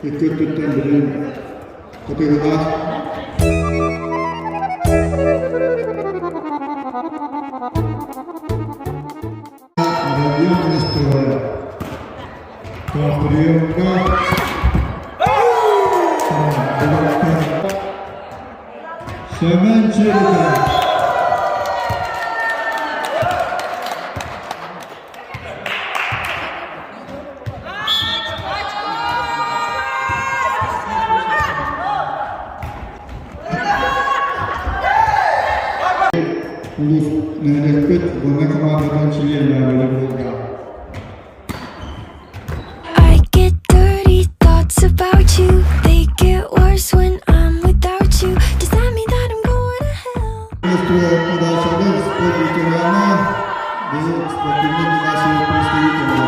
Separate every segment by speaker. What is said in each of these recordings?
Speaker 1: Икки өттүттэн билин кытыылаах Семен Чириков. Улуус нэһилиэкпит уонна командатын чилиэннэрэ буолла.
Speaker 2: I get dirty thoughts about you. They get worse when I'm without you. Does that mean that I'm going to hell?
Speaker 1: Подачалар спорт ветерана, без спортивной династии представителя.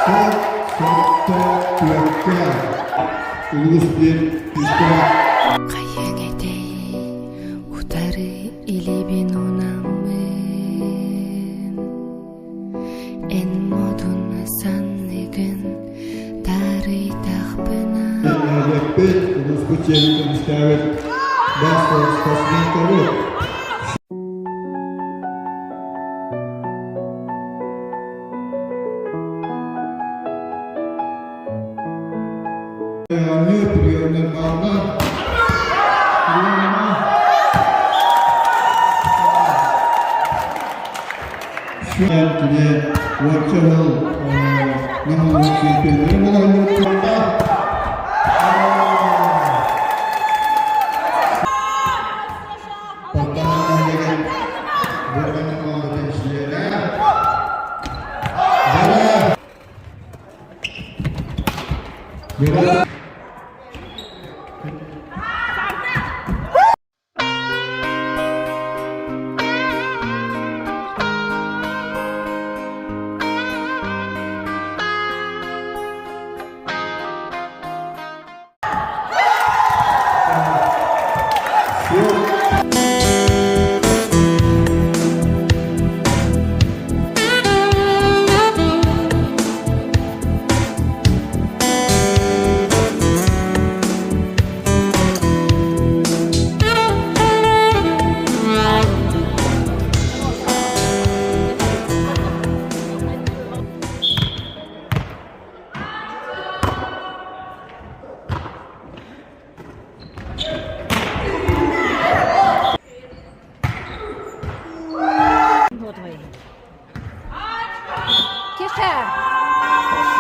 Speaker 1: Счет 44. Улуус биир күүстээх
Speaker 2: Хайыҥ этэй, утары илиибин уунаммын, Эн модун санныгын таарыйдахпына
Speaker 1: нэһилиэкпит, улууспут чиэһин көмүскээбит бас спортсменкабыт. Оонньуу приемнарбаанна приемна кини уонча сыл Нам чемпионнары буолан Портаан Бурган командатын чилиэнэ Бара
Speaker 3: Тише!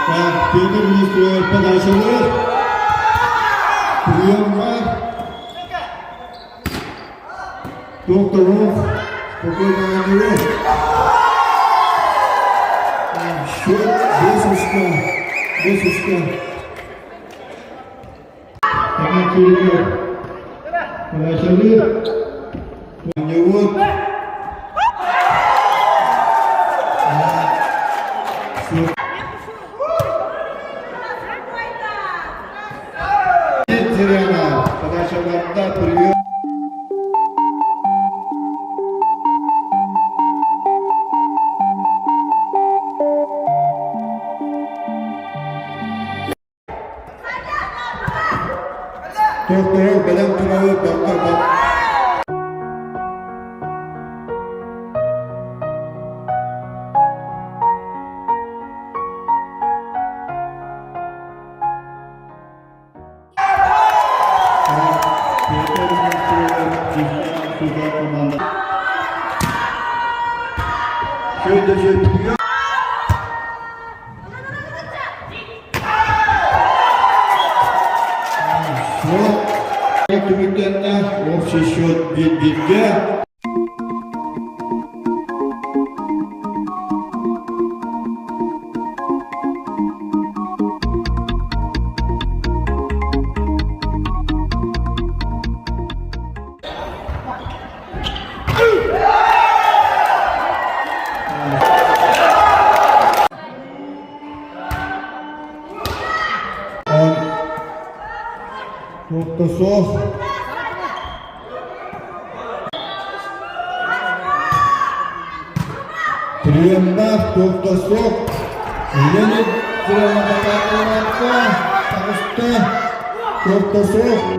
Speaker 1: Так, Петр Нестеров подачалар. Приемга. Докторов спокойно оонньуур. Счет 5 очка. 5 очка. Саҥа кииригэр подачалыыр. Оонньуубут. Зирена подачаларда прием. Тохторор бэлэм турары доктор Түмүктэннэ общий счет биир-бииргэ. Тохтосов. Приемнаах Тохтосов Леонид Кураматакатовка таҕыста. Тохтосов.